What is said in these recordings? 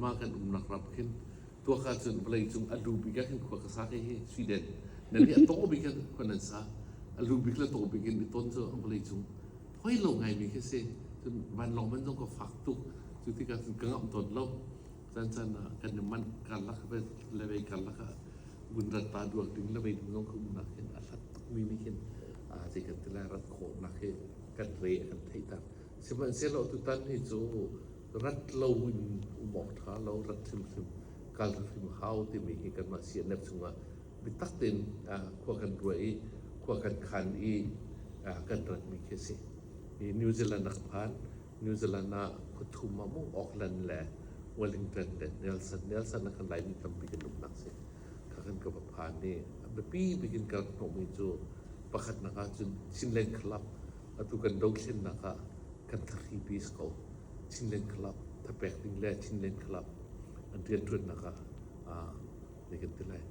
Kanmah kan umnak ram khin tuak ahcun vawleicung a lu bik ah khin khua ka sa kei hi Sweden. Nan nih a taw bik in khua nan sa. A lu bik le taw bik in i ton cu vawleicung hoi lo ngaimi khi si. Cun vanlawng man zong ka fak tuk. Cu tikah cun ka ngamh tawn lo. Caan caan ah kan i manh karlak le vei karlak ah vun rat ta duak ding le vei ding zong ka umnak hin a hlat tukmi nih hin zei kan ti lai rat khawhnak hi kan re a kan theihter. Sihmanhsehlaw tutan hi cu rat lo in um awk ṭha lo, rat hrimhrim, kal hrimhrim hau timi hi kanmah CNF chungah biatak tein khua kan ruah i khua kan khan i kan ratmi khi a si. Hi New Zealand ah ka phan. New Zealand ah khuathum ah mu Auckland le Wellington le Nelson. Nelson ah khan Laimi tampi kan umnak si. Kha kan ka va phan i a biapi bik in ka rak hnawhmi cu pakhatnak ah cun Chinland Club atu kan dothlennak ah kan thahripi si ko. Chinland Club thapek ding le Chinland Club an rianṭuannak ah zei kan ti lai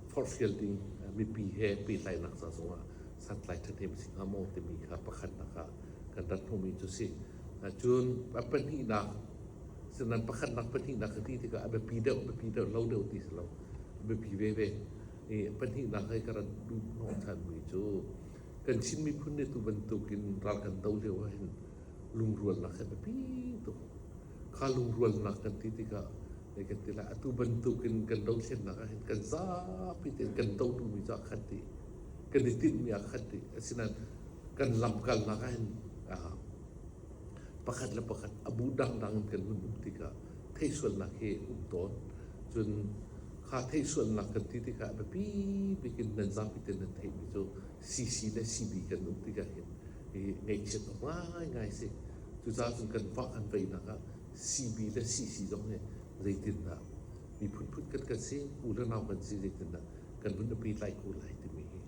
forhfial ding mipi he pehtlaihnak ca zongah santlai ṭhahnem si hnga maw timi kha pakhatnak ah kan rat hnawhmi cu si. Cun a pahnihnak sinan pakhatnak pahnihnak ka ti tikah a biapi deuh biapi deuh lo deuh ti si lo a biapi veve. I pahnihnak he ka rat duh hnawh ṭhanmi cu kan Chin miphun nih tu bantukin ral kan do lio ahhin lungrualnak hi a biapi tuk. Kha lungrualnak kan ti tikah zei kan ti lai atu bantukin kan dothlennak ahhin kan zapi tein kan do duhmi cu a khat dih. Kan i tinhmi a khat dih. Asinain kan lamkalnak ahhin pakhat le pakhat a bu dangdang in kan hun um tikah theihsualnak hi um tawn. Cun kha theihsualnak kan ti tikah biapi bik in nan zapi tein nan theihmi cu CC le CB kan um tikah hin hi ngaihchiat awk ngaingai si. Cucaah cun kan vah kan veihnak ah CB le CC zong hi zeitindah miphun phun kan kan si, u le nau kan si zeitindah kan hun i pehtlai ko lai timi hi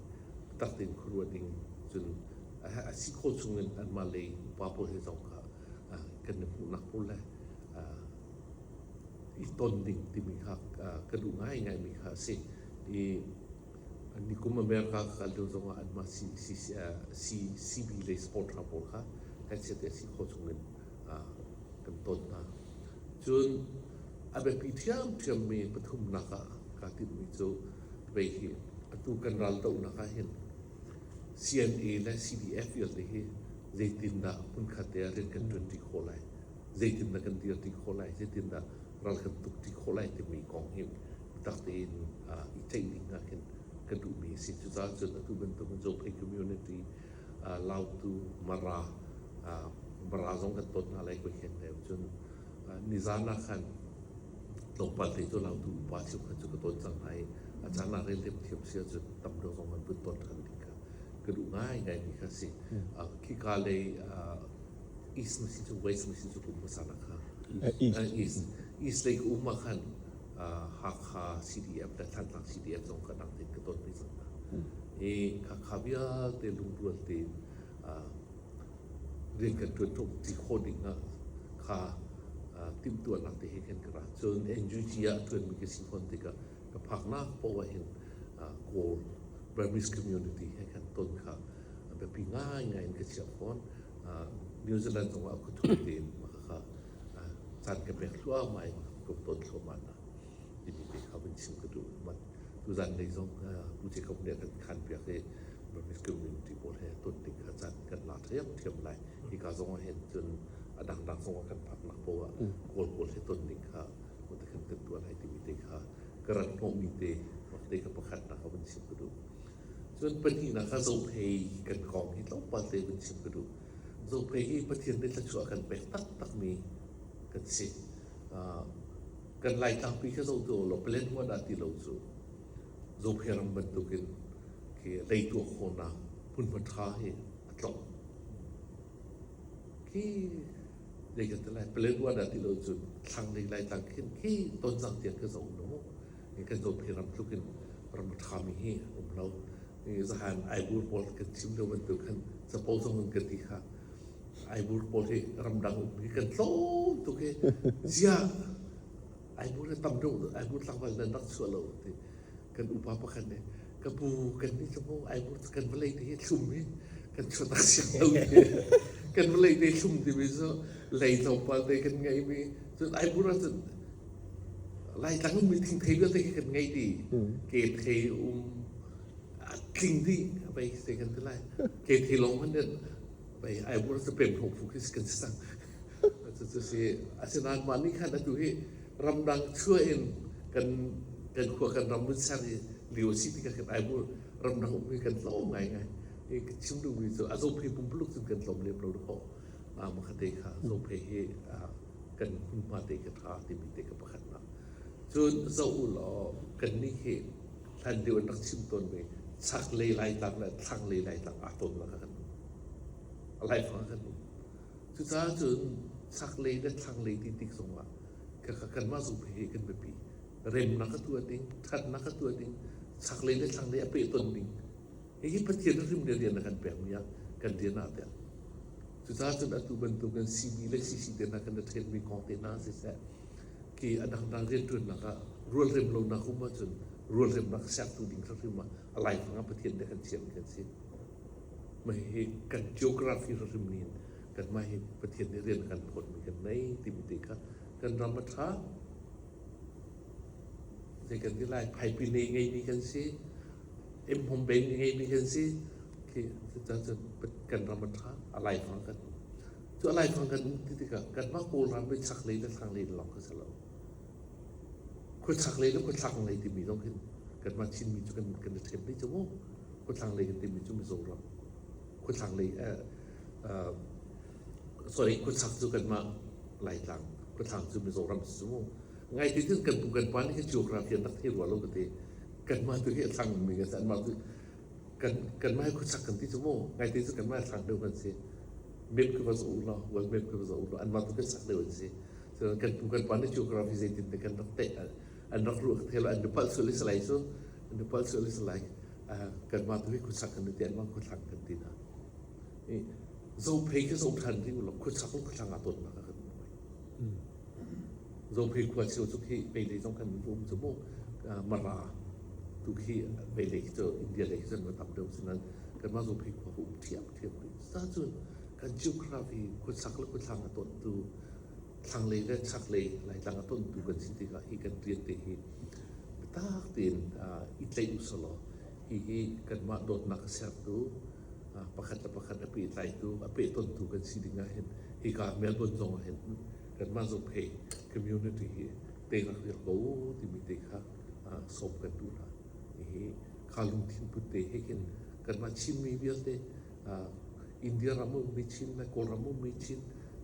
biatak tein khuaruah ding cun a si khawh chungin anmah lei upa pawl he zong kha kan i hmuhnak pawl le i ton ding timi kha ka duh ngaingaimi kha a si. I Nikum America ka kal lio zongah anmah CB lei supporter pawl kha hechet a si khawh chungin kan ton hna. Cun a biapi ṭhiamṭhiammi pathumnak ah kaa timhmi cu vei hi atu kan raldohnak ah hin CNA le CDF vialte hi zeitindah hmunkhat te ah rian kan ṭuanṭi khawh lai, zeitindah kan dirṭi khawh lai, zeitindah ral kan tukṭi khawh lai timi kong hi biatak tein i ceih ding ah khin ka duhmi a si. Cucaah cun atu bantuk in Zophei community Lautu Mara Mara zong kan ton hna lai koi khen deuh cun nizan ah khan tlawmpal te cu Lautu upa cheukhat cu ka ton cang hna i a caan ah rel thiam si ahcun tam deuh zong kan vun ton ṭhan ding kha ka duh ngaingaimi kha a si. Khika lei East ma si cu West ma si cu kum hmasa nak kha East East East lei ka um ah khan Hakha CDF le Thantlang CDF zong ka dang tein ka ton ve cang hna. I Hakha vialte lungrual tein rian kan ṭuan ṭung ti khawh ding ah kha timhtuahnak te he khan ka ra. Cun NUG ah ṭuanmi ka si fawn tikah ka phaknak paoh ah hin Kawl Burmese community he khan ton kha biapi ngaingai in ka chiah fawn. New Zealand zongah khuathum tein khakha caan ka pek thluahmah in ka ton thluahmah hna timi te kha vun chim ka duh. Tuzan lei zong Pu Jacob nih a kan khan piak i Burmese community pawl he ton ding kha caan kan la ṭhiamṭhiam lai. Hika zong ah hin cun a dangdang zong ah kan phaknak paoh ah Kawl pawl he ton ding kha kan kan tuah lai timi te kha ka rat hnawhmi te te kha pakhatnak ka vun chim ka duh. Cun pahnihnak ah Zophei kan kong hi tlawmpal te vun chim ka duh. Zophei hi Pathian nih thluachuah a kan pek taktakmi kan si. Kan Laitlangpi kha zoh tu law palen hua dah ti lo cu Zophei ram bantukin khi leituah khawhnak hmunhma ṭha hi a tlawm. Khi zei kan ti lai palen hua dah ti lo cu thlanglei Laitlang khin khi Tonzang tiang ka zoh no. Kan Zophei ram tluk in ram a ṭhami hi um lo. Zahan Aibur pawl kan chim lio bantuk khan capo zong in kan ti kha. Aibur pawl hi ramdang um hi kan tlawm tuk hi. Ziah Aibur hi tam deuh Aibur tlangval nan rak chuah lo ti kan upa pakhat nih ka pu kan nih cu Aibur kan vawlei te hi thlum hi kan chuahtak siang lo ti kan vawlei te thlum timi cu lei tlawmpal te kan ngeimi cun Aibur ah cun. Laitlang ummi thingthei vialte khi kan ngei dih. Ke thei um a tling dih vei te kan ti lai. Ke thei lawng hmanh in vei ai bur cu pem hlawh phu khi kan si cang. Cucu si asinain mah nih khan atu hi ramdang chuah in kan kan khua kan ram vun ser hi lio si tikah kan ai bur ramdang um hi kan tlawm ngaingai. Hi ka chim duhmi cu a zophei pumpuluk cun kan tlawm lem lo dahkaw. Mah te kha zophei hi kan hmunhma te ka ṭha timi te ka pakhatnak. Cun zoh u law kannih hi hlan lio an rak chim tawnmi chaklei Laitlang le thlanglei Laitlang aa tawnnak ah kan um. A laifang ah kan um. Cucaah cun chaklei le thlanglei ti tik zongah khakha kanmah zungpi hi kan biapi. Remnak a tuah ding, ṭhatnak a tuah ding, chaklei le thlanglei a pehton ding. Hihi Pathian hrim le rian a kan pekmi ah kan rian ah tiah. Cucaah cun atu bantukin CB le CC te hna kan i ṭhenmi kong te hna siseh, khi a dangdang rianṭuannak ah rualrem lonak um ahcun rualremnak sertu ding hrimhrim ah a laifang ah Pathian nih a kan chiahmi kan si. Mah hihi kan geography hrimhrim nih hin kanmah hi Pathian nih rian a kan phawtmi kan nei timi te kha kan ram a ṭha. Zei kan ti lai, phaipine ngeimi kan si, imhmom beng ngeimi kan si. Khi cucaah cun kan ram a ṭha, a laifang kan um. Cu a laifang kan um ti tikah kanmah Kawlram hi chaklei le thlanglei lawng kha si lo. Khuachak lei le khuathlang lei timi zong hin kanmah Chinmi cu kan kan i ṭhen dih cu mu. Khuathlang lei kan timi cu Mizoram. Khuathlang lei eh, uh, sorry khuachak cu kanmah Laitlang, khuathlang cu Mizoram si cu mu. Ngai ti cun kan pu kan pa nih hin geography an rak thei rua lo ka ti. Kanmah tu hi a thlang mi kan si, anmah tu kan kanmah hi khuachak kan ti cu mu. Ngai ti cun kanmah a thlang deuh kan si. Map khi va zoh u law, world map khi va zoh u law, anmah tu kan sak deuh an si. Cun kan pu kan pa nih geography zeitin te kan rak teh an rak ruah thel an palh sual i salai cu an palh sual i salai kanmah tu hi khuachak kan ti anmah khuathlang kan ti hna. Zophei khi zo ṭhan ding law khuachak le khuathlang aa tonnak ah kan um hoi. Zophei khua cheu cu khi peilei zong khan um cu mu Mara tu khi peilei khi cu India lei khi cun tam deuh sinan kanmah Zophei khua ku um ṭhiam ṭhiam rih. Cucun kan geography khuachak le khuathlang a tontu thlanglei le chaklei Laitlang a tontu kan si tikah hi kan rian te hi biatak tein i tlaih u selaw hihi kanmah dawtnak a sertu pakhat le pakhat a pehtlaitu a pehtontu kan si ding ah hin hika Melbourne zong ah hin kanmah Zophei community hi te rak riak ko timi te kha sawm kan duh hna. Hihi kha lungthin put te he khin kanmah Chinmi vialte India ram ummi Chin le Kawlram ummi Chin,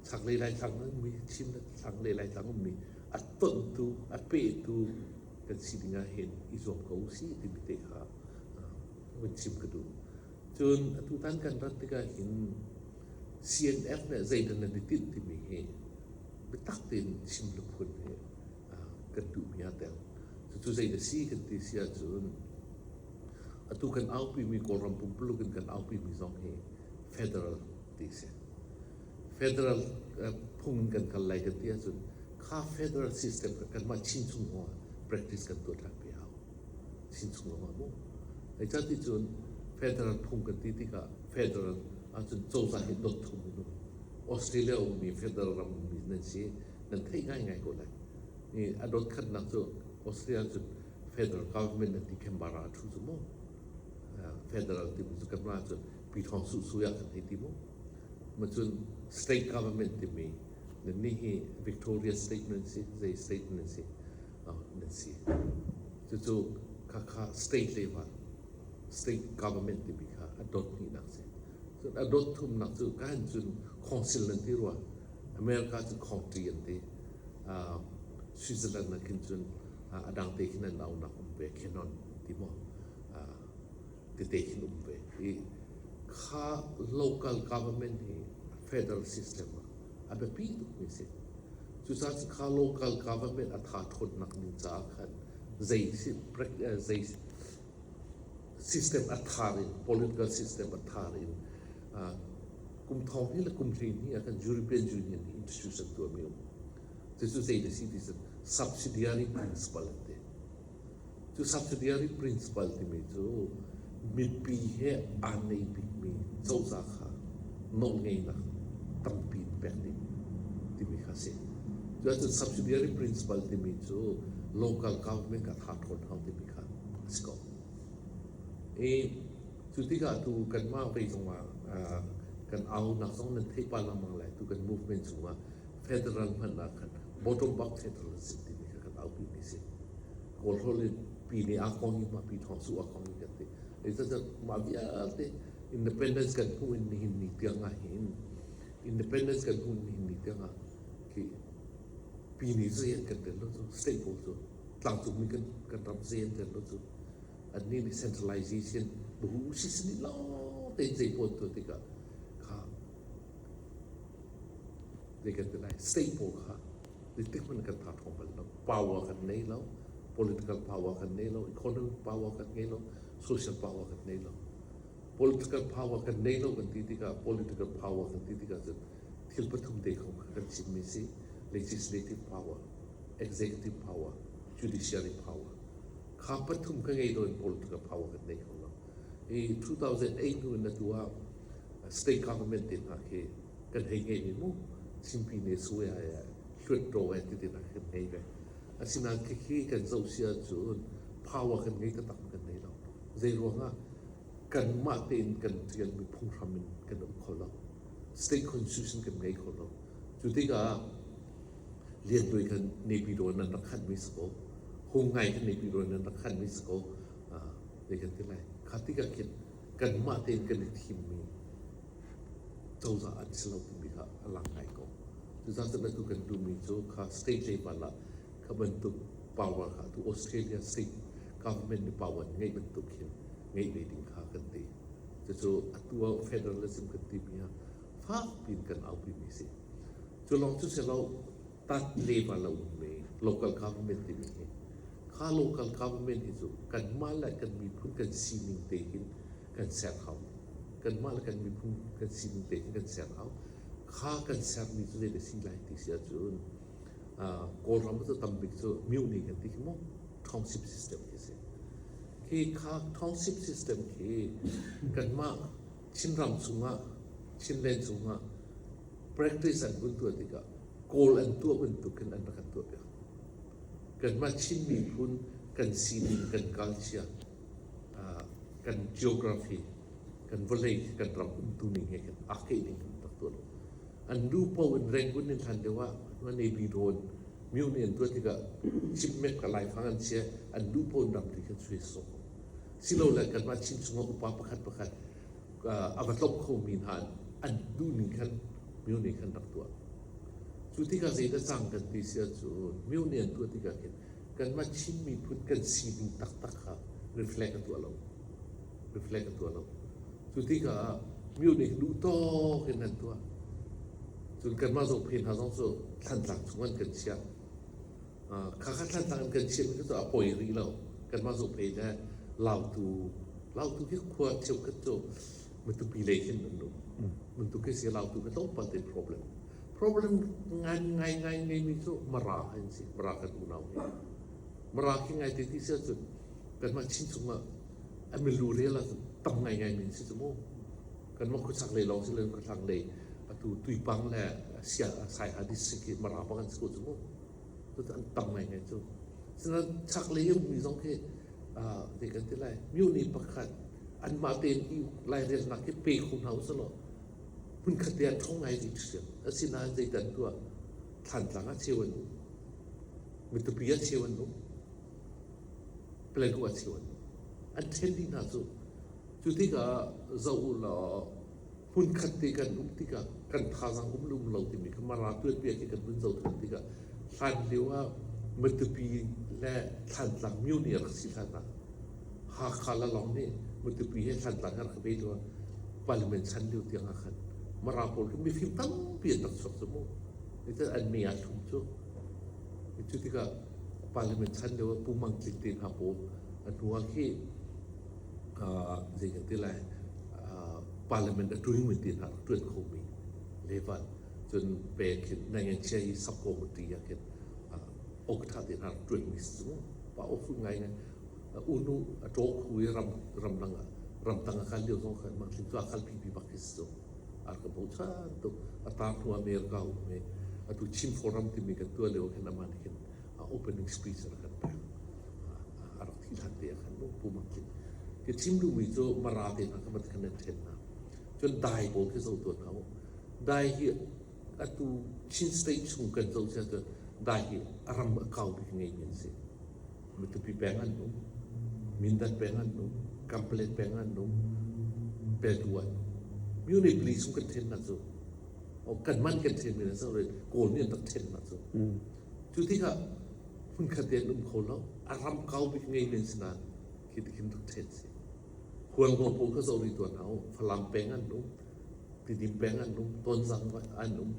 chaklei Laitlang ummi Chin le thlanglei Laitlang ummi a tontu, a pehtu kan si ding ah hin i zuam ko usih timi te kha vun chim ka duh. Cun atutan kan rat tikah hin CNF nih zeidah nan i tinh timi hi biatak tein chim le phun hi kan duhmi aa tel. Cucu zeidah si kan ti si ahcun atu kan aupimi Kawlram pumpuluk in kan aupimi zong hi federal ti si. Federal phung in kan kal lai kan ti ahcun kha federal system kha kanmah Chin chung zongah practice kan tuah ṭhan ve hau. Chin chung zongah mu. Zeicahti cun federal phung kan ti tikah federal ahcun cozah hi dot thum in um. Australia ummi federal ram ummi nan si nan theih ngaingai ko lai. A dot khatnak cu Australia cun federal government an ti Canberra a ṭhu cu mu. Federal timi cu Canberra cun Pyithawng Suh Sui ah kan hei ti mu. Ma cun state government timi nannih hi Victoria state nan si, zei state nan si, nan si. Cucu khakha state level state government timi kha a dot hnihnak si. Cun a dot thumnak cu kan cun council nan ti rua. America cu county an ti. Switzerland ah khin cun a dang te khin an aunak um ve Canon ti maw tete khin um ve. I kha local government hi federal system ah a biapi tukmi si. Cucaah kha local government a tha ṭhawnnak ding caah khan zei zei system a thar in political system a thar in kum thong hi le kum 12 ah khan European Union nih institution tuahmi um. Cucu zei na si ti cun subsidiary principle an ti. Cu subsidiary principle timi cu mipi he aa nei bikmi cozah kha nawlngeihnak tampi in pek ding timi kha a si. Cu ahcun subsidiary principle timi cu local government ka tha ṭhawn hau timi kha a si ko. I cu tikah tu kanmah vei zongah kan aunak zong nan theih pah lengmang lai tu kan movement chungah federal hmanh ah khan bottom up federalism timi kha kan aupi mi si. Kawl holh in pi nih a kong i mah pi thawng su a kong i kan ti. Zeicahtiah mah vialte independence kan hmuh in nihin ni tiang ah hin independence kan hmuh nihin ni tiang ah khi pi nih zei an kan tel lo cu state pawl cu tlangcungmi kan kan ram zei an tel lo cu annih nih centralization buhu sisini lawng tein zei pawl tuah tikah kha zei kan ti lai state pawl kha zeitik hmanh kan tha ṭhawng bal lo power kan nei lo political power kan nei lo economic power kan ngei lo social power kan nei lo political power kan nei lo kan ti tikah political power kan ti tikah cun thil pathum te kong kha kan chimmi si legislative power executive power judiciary power kha pathum ka ngei lo in political power kan nei kho lo i 2008 hnu in atu ah state government te hna khi kan hei ngei mi mu Chinpi ne suai ai hluat ai ti te hna kan ngei ve asinain khikhi kan zoh si ahcun power kan ngei taktak kan nei lo zei ruangah kanmah tein kan ṭialmi phunghram in kan um kho lo state constitution kan ngei kho lo cu tikah Lian kan Naypyidaw nan rak khanmi si ko Hung Ngai kan Naypyidaw nan rak khanmi si ko zei kan ti lai kha tikah khin kanmah tein kan i thimmi cozah an si lo timi kha a lang ngai ko. Cucaah cun atu kan duhmi cu kha state level ah kha bantuk power kha atu Australia state government nih power ngeih bantuk khin ngeih ve ding kha kan ti. Cucu atu ah federalism kan timi ah fak piin kan aupimi si. Cu lawng cu si lo tat level a ummi local government timi hi kha local government hi cu kanmah le kan miphun kan sining te hin kan ser hau. Kanmah le kan miphun kan sining te hin kan ser hau. Kha kan sermi cu zei dah si lai ti si ahcun Kawlram cu tambik cu myohni kan ti khi mu township system khi si. Khi kha township system khi kanmah Chinram chungah Chinland chungah practice an vun tuah tikah Kawl an tuah bantuk khin an rak kan tuah piak. Kanmah Chin miphun kan sining kan culture kan geography kan vawlei kan ram umtu ning he khin aa keih ning kan rak tuah lo. An nu paoh in Rangoon in hlan deuh ah Navy rawn myo nih an tuah tikah Chimmet ka laifang an chia an nu paoh in ramri khan sui sawh ko. Silole kanmah Chin chungah upa pakhat pakhat a va tlok khomi hna an duhning khan myo nih khan rak tuah. Cu tikah zeidah cang kan ti si ahcun myo nih an tuah tikah khin kanmah Chin miphun kan sining taktak kha reflect a tuah lo. Reflect a tuah lo. Cu tikah myo nih duh tawk in an tuah. Cun kanmah zohphe hna zong cu Thlantlang chung an kan chiah. Khakha Thlantlang in kan chiahmi cu a poi rih lo. Kanmah zohphe le Lautu, Lautu hi khua cheukhat cu Matupi lei khin an um. Matupi si Lautu khi tlawmpal te problem. Problem ngai ngai ngai ngeimi cu Mara an si. Mara kan unau hi. Mara khi ngai te ti si ahcun kanmah Chin chungah a milu rel ahcun tam ngai ngai mi si cu mu. Kanmah khuachak lei lawng si loin khuathlang lei atu Tuipang le Sia Saiha district hi Mara bak an si ko cu mu. Cucu an tam ngai ngai cu. Sinain chaklei i ummi zong khi zei kan ti lai myo nih pakhat anmah tein i lairelnak hi pe kho hna usih law hmunkhat te ah ṭhawng ngai rih hrim. Asinain zeidah an tuah? Thlantlang ah cheu an um. Matupi ah cheu an um. Palatu ah cheu an um. An ṭhen dih hna cu. Cu tikah zoh u law hmunkhat te kan um tikah kan thazaang um le um lo timi kha Mara tuanbia khi kan vun zoh than tikah hlan lio ah Matupi le Thlantlang myo nih a rak si hlan ah Hakha la lawng nih Matupi he Thlantlang he rak bei lio ah parliament chan lio tiang ah khan Mara pawl khi mifim tampi an rak chuak cu mu. Ite an me ah thlum cu. Cu tikah parliament chan lio ah Pu Mang Tling te hna pawl a hnu ah khi zei kan ti lai parliament a ṭuin ti hna rak ṭuan khomi level cun pe khin nangen chia i sub committee ah khin oktha te hna rak ṭuanmi si cu pa awful ngai ngai unu a ṭaw khu i ram ramdang ah ramtang a kal lio zong khan mang tling cu a kal pipi bak khi si cu a ka bochan tuk a tar hnu America um i. Atu Chin Forum timi kan tuah lio khin amah nih khin opening speech a rak kan pek. A rak thih hlan te ah khan mu Pu Mang Tling. Ka chim duhmi cu Mara te hna kha mat khan nan ṭhen hna. Cun Dai pawl khi zoh tuah hna u. Dai hi atu Chin State chung kan zoh si ahcun Dai hi a ram a kau bik ngeimi an si. Matupi peng an um, Mindat peng an um, Kamplet peng an um, Petu an um. Myone pali chung kan ṭhen hna cu. Kanmah nih kan ṭhenmi na zoh Kawl nih an rak ṭhen hna cu. Cu tikah hmunkhat te an um kho lo. A ram kau bik ngeimi an si nain khi ti khin rak ṭhen si. Hualngo pawl kha zoh rih tuah hna u. Falam peng an um, Tidim peng an um, Tonzang an um,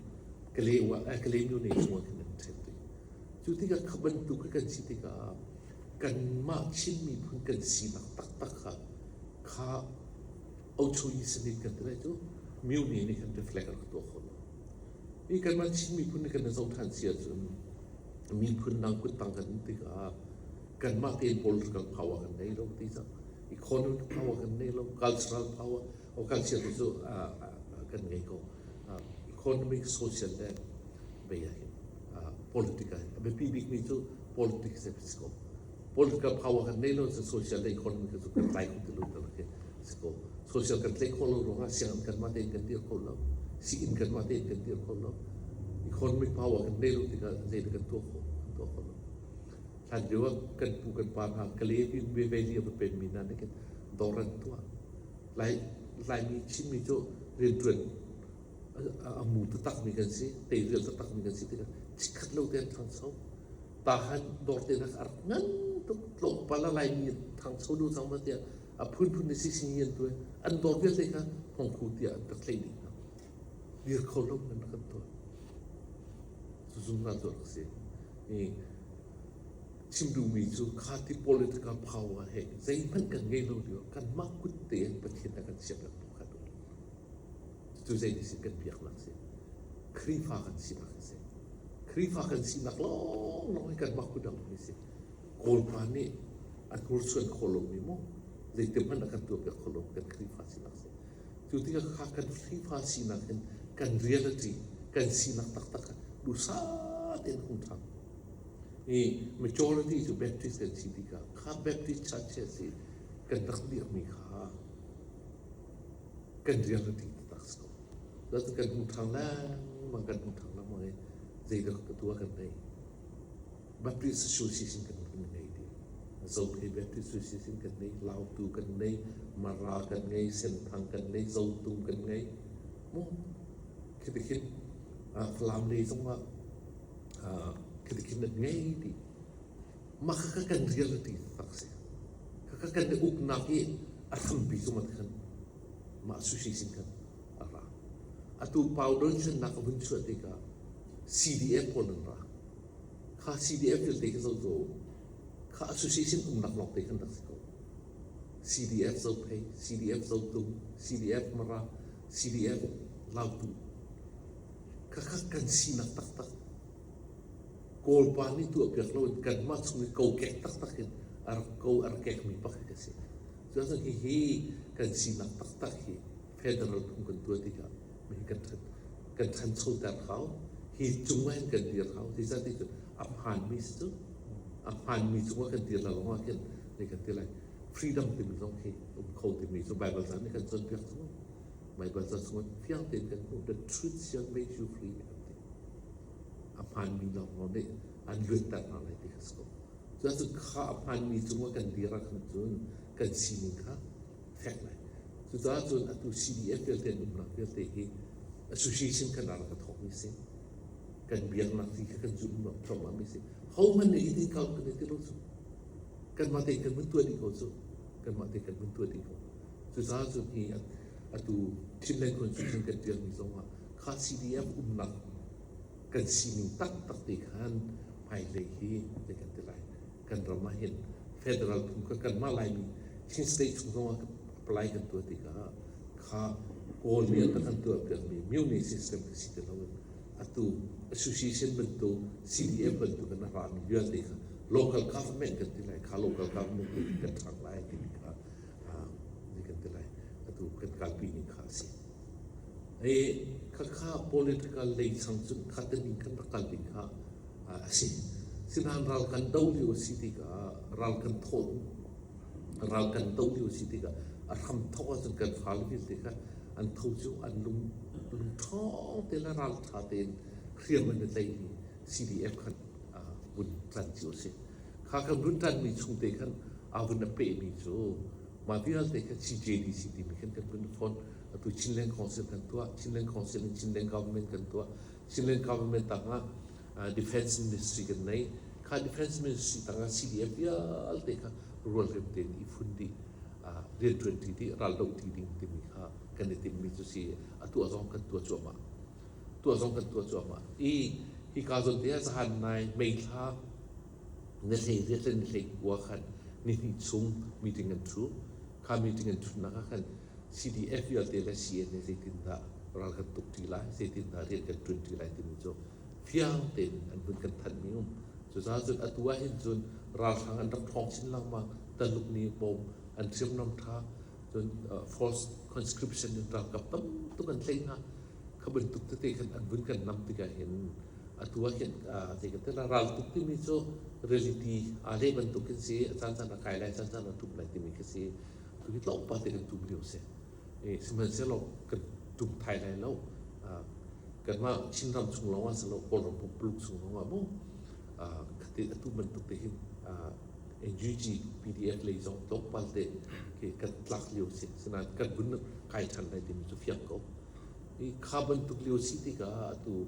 Kalewa, eh, Kalaymyo ne chung ah khin an ṭhen rih. Cu tikah kha bantuk khi kan si tikah kanmah Chin miphun kan sinak taktak kha kha Ochoyi sanit kan ti lai cu Myone nih khan reflect a rak tuah kho lo. Hi kanmah Chin miphun nih kan i zoh ṭhan si ahcun miphun dang kuttang kan um tikah kanmah tein political power kan nei lo ti cang. Economic power kan nei lo, cultural power, o culture tu cu kan ngei ko. Economic, social le bei ah hin politics ah hin a biapi bikmi cu politics a si ko. Political power kan nei lo cu social le economic cu kan tlai kho ti lo ti khi si ko. Social kan tlaih khawh lo ruangah sianginn kanmah tein kan dir kho lo. Sii-inn kanmah tein kan dir kho lo. Economic power kan nei lo tikah zeidah kan tuah khawh? Kan tuah kho lo. Hlan lio ah kan pu kan pa hna Kale Valley a va penmi hna nih khin dawr an tuah. Lai Laimi Chinmi cu rianṭuan a mu taktakmi kan si, teirial taktakmi kan si tikah chikkhat lo te an ṭhangcho. Tahan dawr te hna kha a rak ngan tuk. Tlawmpal a Laimi ṭhangcho deuh cang ma tiah a phunphun in sising an tuah. An dawr vialte kha hmongkhu tiah an rak tlaih dih hna. Dir kho lo in rak kan tuah. Cu zungzal cu a rak si. I chim duhmi cu kha ti political power he zeihmanh kan ngei lo lio kanmah kut tein Pathian a kan siamnak tu kha duh. Cu zei sin kan biaknak si. Khrihfa kan sinak a si. Khrihfa kan sinak lawnglawng hi kanmah kut a ummi si. Kawlpa nih a hnursuan khawh lomi maw zeitin hmanh a kan tuahpiak kho lo kan Khrihfa sinak si. Cu tikah kha kan Khrihfa sinak hin kan reality kan sinak taktak kha duhsah tein hung ṭhang. I majority cu Baptist kan si tikah kha Baptist Church si kan rak dirhmi kha kan reality taktak si ko. Cun kan hung ṭhang lengmang kan hung ṭhang lengmang i zeidah ka tuah kan nei. Baptist Association kan kan ngei ti. Zophei Baptist Association kan nei, Lautu kan nei, Mara kan ngei, Senthang kan nei, Zotung kan ngei. Mu khi khin Falam lei zongah khi khin an ngei ti. Mah kha kan reality tak si. Kha kan i uknak i a hrampi zong ah khan mah association khan a ra. Atu powder thlennak a vun chuah tikah CDF pawl an ra. Kha CDF vialte kha zoh tuah u. Kha association umnak lawng te khan rak si ko. CDF Zophei, CDF Zotung, CDF Mara, CDF Lautu. Khakha kan sinak taktak. Kawlpa nih tuahpiak loin kanmah chung i kokek taktak in a rak ko a rak kekmi pakhat ka si. Cucaah hihi kan sinak taktak hi federal phung kan tuah tikah mi kan kan ṭhanchoter hau. Hi cung ah hin kan dir hau. Zeicahtiah cu a hmaanmi si cu. A hmaanmi cungah kan dir la lawngah khin zei kan ti lai. Freedom timi zong khi um kho timi cu Bible ca nih kan cawnpiak cu. Bible ca chungah fiang tein kan hmuh. The truth shall make you free kan ti. A hmaanmi lawng nih an luatter hna lai ti kha si ko. Cucaah kha a hmaanmi cungah kan dir ahkhan cun kan sining kha fek lai. Cucaah cun atu CDF vialte an umnak vialte hi association kan rak ka thawkmi si. Kan biaknak ti kha kan zumh thluahmahmi si. Hohmanh nih hitin kal kan i ti lo cu. Kanmah tein kan vun tuah dih ko cu. Kanmah tein kan vun tuah dih ko. Cucaah cun hi atu Chinland Constitution kan tialmi zongah kha CDF umnak kan sining taktak te khan hmailei hi zei kan ti lai kan ram ah hin federal phung kha kanmah Laimi Chin State chung zongah apply kan tuah tikah kha Kawl nih an kan tuah piakmi Myone system kha si ti loin atu association bantuk CDF bantuk in a rami vialte kha local government kan ti lai kha local government kan ṭhang lai timi kha kan ti lai atu kan kalpi ning kha a si. I khakha political lei chang cun kha tining khan rak kal ding kha a si. Sinain ral kan do lio a si tikah ral kan thawh ral kan do lio a si tikah a hram thawk ahcun kan fale vialte kha an tho cu an lung lungṭhawng te le ralṭha tein hriam an i tlaihmi CDF khan vun ṭan cio a si. Kha kan vun ṭanmi chungte khan aa vun a pehmi cu mah vialte kha CJDC timi khan kan vun fawn. Atu Chinland Council kan tuah, Chinland Council in Chinland Government kan tuah. Chinland Government tangah Defense Ministry kan nei. Kha Defense Ministry tangah CDF vialte kha rualrem tein i fun dih, rianṭuan ṭi dih, raldoh ṭi ding timi kha kan i timmi cu si. A tuah zong kan tuah cuahmah. Tuah zong kan tuah cuahmah. I hika zawn te ah zahan nai May thla ni hlei riat le ni hlei kua khan ni hnih chung meeting an ṭhu. Kha meeting an ṭhutnak ah khan CDF vialte le CNA zeitindah ral kan tuk ṭi lai, zeitindah rian kan ṭuan ṭi lai timi cu fiang tein an vun kan thanhmi um. Cucaah cun atu ah hin cun ralhrang an rak ṭhawng chin lengmang. Taluk nih bawm an hriamnam ṭha cun force conscription in ralkap tam tuk an tlaih hna. Kha bantuk tete khan an vun kan nam tikah hin atu ah hin zei kan ti la raltuk timi cu reality aa leh bantuk in si a caan caan a kai lai caan caan a ṭum lai timi khi si tu hi tlawmpal te kan tum lio si sihmanhsehlaw kan tum thai lai lo kanmah Chinram chung lawng ah si lo Kawlram pumpuluk chung lawng ah mu khati atu bantuk te hin NUG PDF lei zong tlawmpal te khi kan tlak lio si sinain kan vun kai ṭhan lai timi cu fiang ko i kha bantuk lio si tikah atu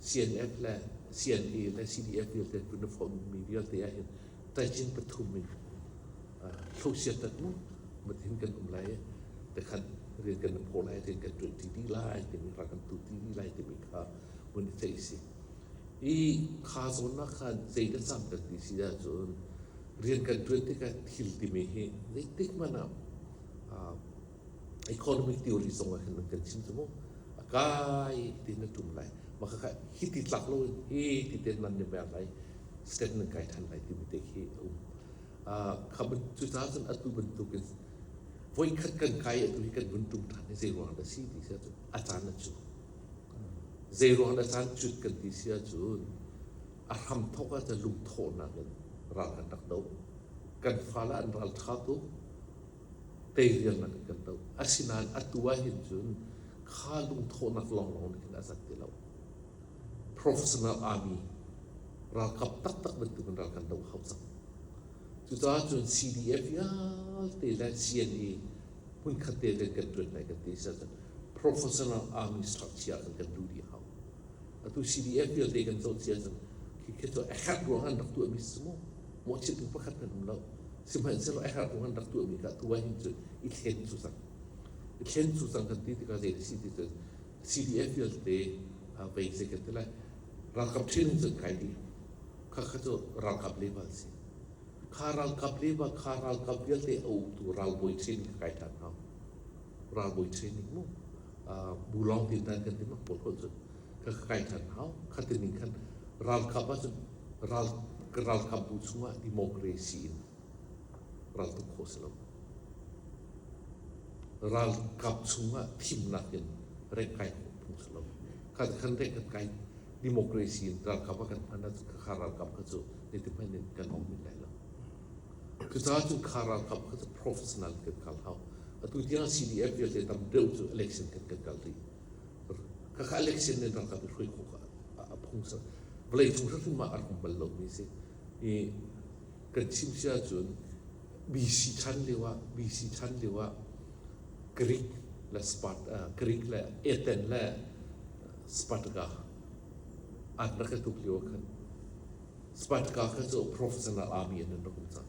CNF le CNA le CDF vialte vun form mi vialte ah hin taicin pathum in hlosiat mu matin kan um lai te khan rian kan phaw lai rian kan ṭuan ṭi dih lai timi rak kan tu ti dih lai timi kha mun i theih si i kha zawn ah khan zei dah cang kan ti si ahcun rian kan ṭuan tikah thil timi hi zeitik hmanh ah economic theory zong ah khin kan chim cu mu a kai ti na ṭum lai mah kha hi ti tlak lo in hi ti te nan ni mer lai step nan kai ṭhan lai timi te khi a um kha cucaah cun atu bantukin voikhat kan kai atu hi kan vun ṭum ṭhan hi zei ruang dah si ti si ahcun a caan a cu zei ruang dah caan cut kan ti si ahcun a hram thawk ahcun lungthawhnak in ral kan rak do kan fale an ral ṭha tuk teirialnak in kan do asinain atu ah hin cun kha lungthawhnak lawnglawng nih khin a zat ti lo professional army ralkap taktak bantukin ral kan do hau cang. Cucaah cun CDF vialte le CNA hmunkhat te rian kan ṭuan lai kan ti si ahcun professional army structure kan kan duh dih hau. Atu CDF vialte kan zoh si ahcun khi cu a herh ruang an rak tuahmi si mu. Mawhchiat pakhat kan um lo. Sihmanhsehlaw a herh ruang an rak tuahmi kha atu ah hin cun i thlen cu cang. I thlen cu cang kan ti tikah zei a si ti cun CDF vialte vei zei kan ti lai ralkap training cun kai dih kha kha cu ralkap level si kha ralkap level kha ralkap vialte a uktu ralbawi training kai ṭhan hau ralbawi training mu bulong tin dan kan ti mak pawl hol cun kha kai ṭhan hau kha tining khan ralkap ahcun ral ralkap bu chungah democracy in raltuk khawh si lo. Ralkap chungah thimnak in rank kai khawh phung si lo. Kha khan rank kan kai democracy in ralkap ah kan hman ahcun kha ralkap kha cu zeitik hmanh in kan ong min lai lo. Cucaah cun kha ralkap kha cu professional kan kal hau. Atu tiang CDF vialte tam deuh cu election kan kan kal rih. Khakha election in ralkap i hruai khawh a phung sa. Vawlei cung hrim ah a rak um bal lomi si. I kan chim si ahcun BC chan lio ah BC chan lio ah Greek le Sparta Greek le Athens le Sparta an rak i tuk lio khan Sparta kha cu professional army in an rak um cang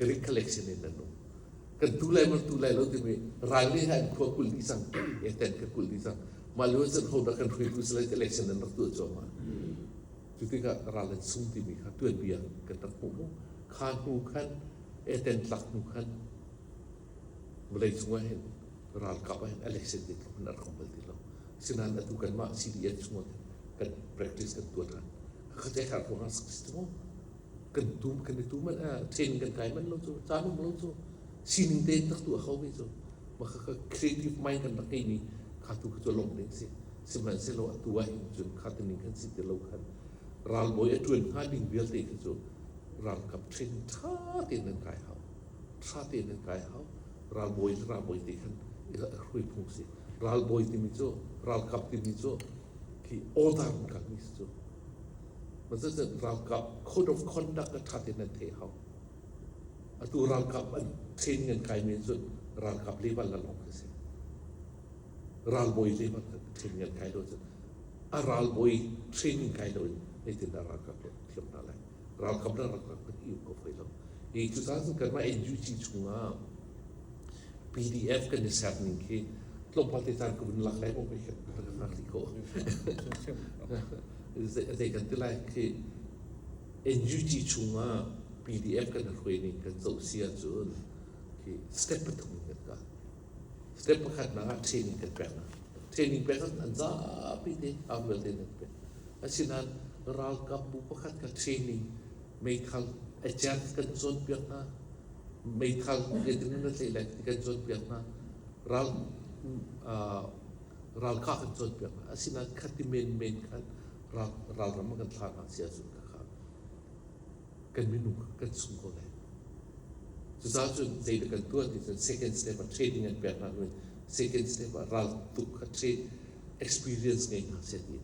Greek collection in an um kan tu lai man tu lai lo timi ral nih an khua kul dih cang Athens ka kul dih cang mah lio cun ho dah kan hruaitu si lai election an rak tuah cuahmah Cu tikah ral an sung timi kha tuanbia kan rak hmuh mu. Kha hnu khan Eden tlak hnu khan vawlei cung ah hin ralkap ah hin election ti tluk in a rak um bal ti lo. Sinain atu kanmah CDF chung ah kan practice kan tuah ṭhan. Kha te har ruangah si mu. Kan tum kan i tu man training kan kai man lo cu caan um lo cu sining tein tak tu a hau ve cu. Mah kha creative mind kan rak ngeimi Kha tu kha cu lawmh ding si. Sihmanhsehlaw atu ah hin cun kha tining khan si ti lo khan ralbawi a ṭuan hnga ding vialte kha cu ralkap training ṭha tein nan kai hau. Ṭha tein nan kai hau. Ralbawi le ralbawi te khan hruai phung si. Ralbawi timi cu ralkap timi cu khi order an kalmi si cu. Macucun ralkap code of conduct kha ṭha tein nan theih hau. Atu ralkap an training an kaimi cun ralkap level la lawng khi si. Ralbawi level training an kai lo cun a ralbawi training kai lo in zeitindah ralkap thiam hna lai. Ralkap le ralkap kan i um ko fai lo. Hi cucaah cun kanmah NUG chungah PDF kan i ser ning khi tlawmpal te caan ka vun lak lai maw pei kan lak rih ko. Zei kan ti lai khi NUG chungah PDF kan hruai ning kan zoh si ahcun khi step pathum in kan kal. Step pakhatnak ah training kan pek hna. Training pek an zapi te au vialte nan pek. Asinain ralkap bu pakhat kha training meithal acer kan cawnpiak hna. Meithal zeitin na tlaih lai ti kan cawnpiak hna. Ral ralkah kan cawnpiak hna. Asinain khati menmen khan ralram kan thlah hna si ahcun khakha kan minung kan sung ko lai. Cucaah cun zeidah kan tuah ti cun second step ah training an pek hna hnu second step ah raltuk kha train experience ngei hna seh ti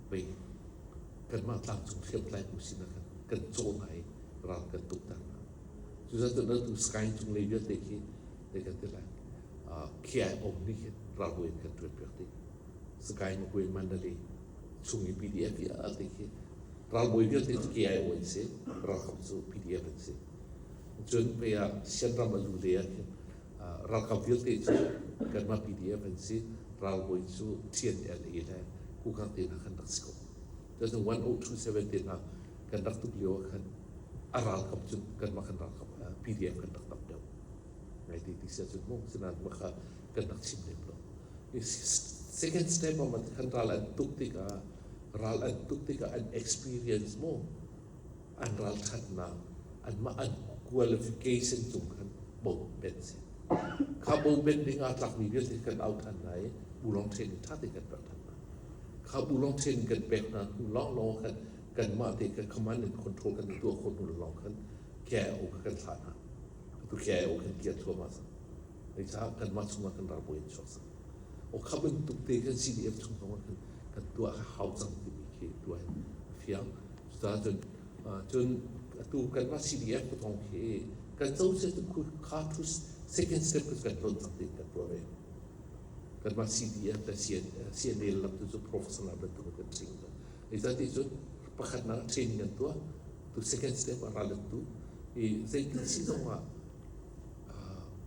pei kanmah tlangcung hriamtlai bu sinah khan kan cawn hna i ral kan tuk ter hna. Cucaah cun atu sky cung lei vialte khi zei kan ti lai KIO nih khin ralbawi in kan ṭuan piak dih. Sky Magwe Mandalay chung i PDF vialte khi ralbawi vialte cu KIO an si, ralkap cu PDF an si. Cun pei ah Sianram a lu le ah khin ralkap vialte cu kanmah PDF an si, ralbawi cu TNLA le Kukang te hna khan rak si ko. Cun 1027 te hna kan rak tuk lio ah khan a ralkap cu kanmah kan ralkap PDF kan rak tam deuh. Ngai ti ti si ahcun mu sinain mah kha kan rak chim lem lo. Second step ah khan ral an tuk tikah ral an tuk tikah an experience mu an ralṭhatnak anmah an qualification cung khan bo ben si. Kha bo ben ding aa tlakmi vialte kan au ṭhan hna i bulong training ṭha tein kan pek ṭhan hna. Kha bulong training kan pek hna hnu lawnglawng khan kanmah te kan command and control kan tuah khawh hnu lawng khan KIO kha kan thlah hna. Atu KIO kan kir thluahmah cang. Zeicah kanmah chungah kan ralbawi an chuak cang. O kha bantuk te kan CDF chung zong ah kan tuah hau cang timi khi tuah hin a fiang. Cucaah cun cun atu kanmah CDF ku thong khi kan co se tu kha thu second step ku kan tlawn cang tiin kan tuah ve. Kanmah CDF le CNA lam tu cu professional bantuk kan ching. Zeicah ti cun pakhatnak training an tuah tu second step ah ral an tu i zeitin si zong ah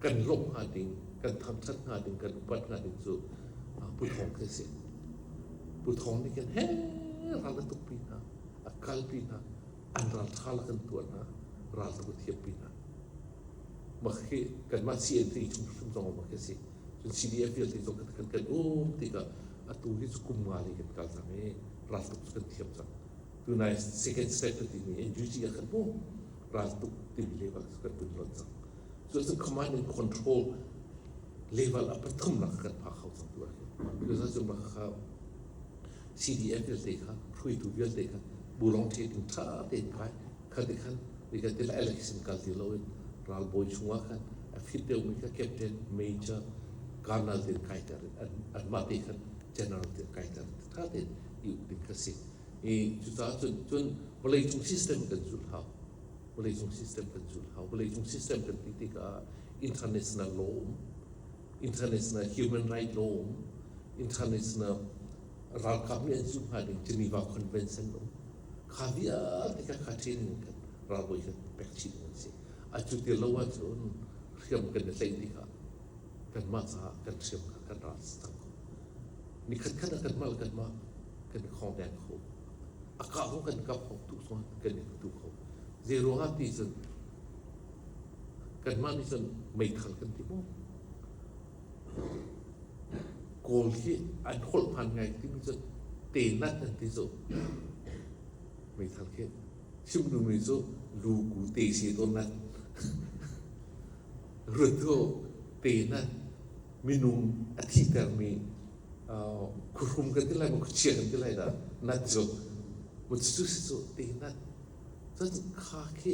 kan lawmh hnga ding kan thangṭhat hnga ding kan upat hnga ding cu Pu Thawng khi a si. Pu Thawng nih khin he ral a tukpi hna a kalpi hna an ral ṭha la kan tuah hna ral tuk a thiampi hna. Mah khi kanmah CNT chung hrim zong mah khi a si. Cun CDF vialte zong kan kan um tikah atu hi cu kum nga lei kan kal cang i raltuk cu kan thiam cang. Tunai second step kan timi NUG ah khan mu raltuk timi level kan vun lon cang. Cu cu command and control level a pathumnak kan phak kho cang tu ah hin. Cucaah mah kha CDF vialte kha hruaitu vialte kha bulong ṭheting ṭha tein kai kha ti khan kan ti la election kal ti loin ralbawi chungah khan a fit deuhmi kha captain major colonel tein kaiter in anmah te khan general tein kaiter tha tein i uk ding kha si i cucaah cun cun vawleicung system kan zulh hau vawleicung system kan zulh hau vawleicung system kan ti tikah international law um international human right law um international ralkap nih an zulh hnga ding Geneva Convention um Kha vialte kha kha training kan ralbawi kan pek chih ding an si. A cu ti lo ahcun hriam kan i tlaih tikah kanmah caah kan hriam kha kan ral cang ko. Nikhat khat ah kanmah le kanmah kan i khawngdeng kho. A kah zong kan kap kho, tu zong kan i tu kho. Zei ruangah ti cun kanmah nih cun meithal kan ti maw? Kawl hi an holh hman ngai timi cu tenat an ti cu. Meithal khi chim duhmi cu lu ku te si tawn nat. Ruat cu tenat minung a thihtermi. Khuhrum kan ti lai maw khuachia kan ti lai dah nat cu mu cu si cu te nat cun kha khi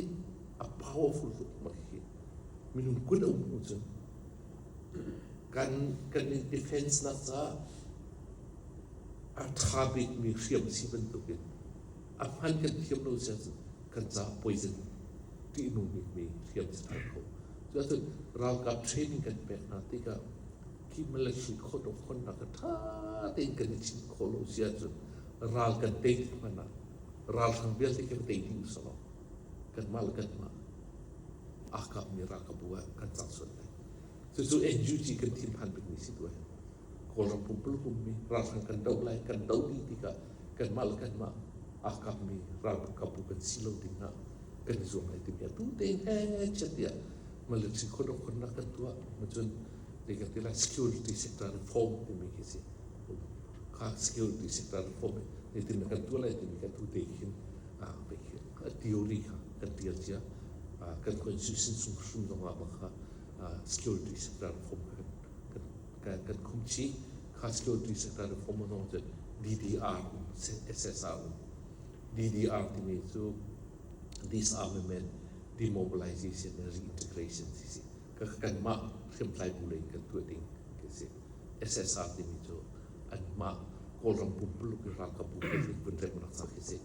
a powerful tuk ma khi minung kut a um hnu cun kan kan i defense nak caah a ṭha bikmi hriam si bantukin a hman kan thiam lo si ahcun kan caah poison ṭihnung bikmi hriam si ṭhan kho. Cuahcun ralkap training kan pek hna tikah khi military code of conduct a ṭha tein kan i chimh khawh lo si ahcun ral kan tei tik hmanh ah ralhrang vialte kan tei dih usalaw kanmah le kanmah aa kapmi ralkapbu ah kan cang sual lai. Cucu NUG kan thinphan bikmi si tu ahhin Kawlram pumpuluk ummi ralhrang kan doh lai kan doh dih tikah kanmah le kanmah aa kapmi ralkapbu kan si lo ding ah kan i zuam lai timi atu tein hechet tiah military code of conduct kan tuah cun zei kan ti lai security sector reform timi khi si kha security sector reform zeitin kan tuah lai timi kan tu te khin theory kha kan tial cia kan constitution chung hrim zong ah kha security sector reform kan kan khum chih kha security sector reform zong cu DDR um SSR um DDR timi cu disarmament demobilization and reintegration ti si ka kanmah hriamtlai bu lei kan tuah ding ti si SSR timi cu anmah Kawlram pumpuluk i ralkap bu vun remnak ca khi si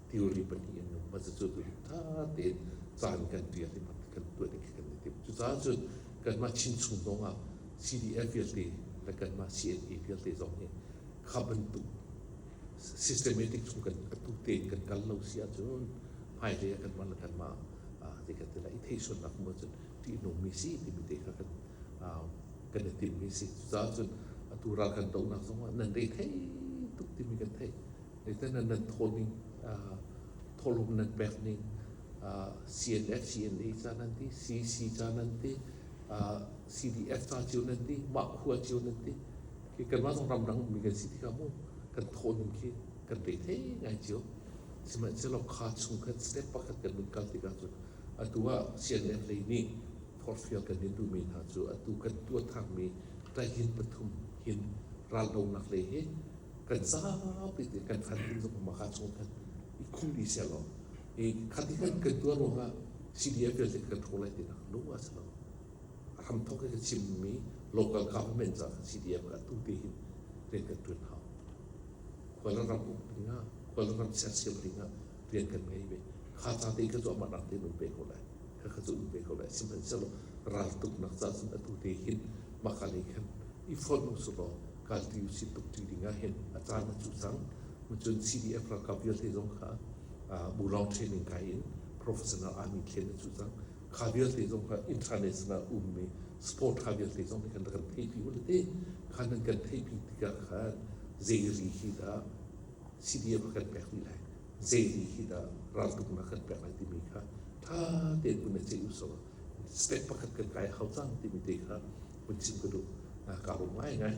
theory pahnih in um cu tu tha tein caan kan tial i kan tuah ding kan i tim cucaah cun kanmah Chin chung zong ah CDF vialte le kanmah CNA vialte zong hi kha bantuk systematic chung kan atu tein kan kal lo si ahcun hmailei ah kanmah le kanmah zei kan ti lai i theisualnak mu cun ṭihnungmi si timi te kha kan kan i timmi si cucaah cun atu ral kan dohnak zong ah nan rei thei tuk timi kan theih Zeitin nan nan thaw ning thawhlawm nan pek ning CNF CNA ca nan ti CC ca nan ti CDF ca cio nan ti mah khua cio nan ti khi kanmah zong ramdang ummi kan si tikah mu kan thawh ning khi kan rei thei ngai cio sihmanhsehlaw kha chung khan step pakhat kan vun kal tikah cun atu ah CNF lei nih forhfial kan in duhmi hna cu atu kan tuah thangmi tahin pathum hin raldonak lei hi kan zapi te kan khan zong ma kha chung khan i khum di sia lo i khati kan kan tuar ruangah CDF vialte kan tho lai ti nak lu a si lo ram thok ka chim mi local government ca CDF ka tu te hin rian kan tuan hau khual ram uk dingah khual ram sersiam dingah rian kan ngei ve kha ca te ka cu amah nak te um pe ko lai kha kha cu um pe ko lai sihmanhsehlaw ral tuknak ca cun atu te hin maka lei khan i fonh u law kalti u si tuk ti ding ah hin a caan a cu cang cun CDF ralkap vialte zong kha bulong training kai in professional army thlen a cu cang kha vialte zong kha international ummi sport kha vialte zong kan kan theipi u te kha nan kan theipi tikah khan zei ri hi dah CDF kan pek rih lai zei ri hi dah raltuknak kan pek lai timi kha tha tein kun na ceih u so step pakhat kan kai hau cang timi te kha hun chim ka duh ka rum ngai ngai.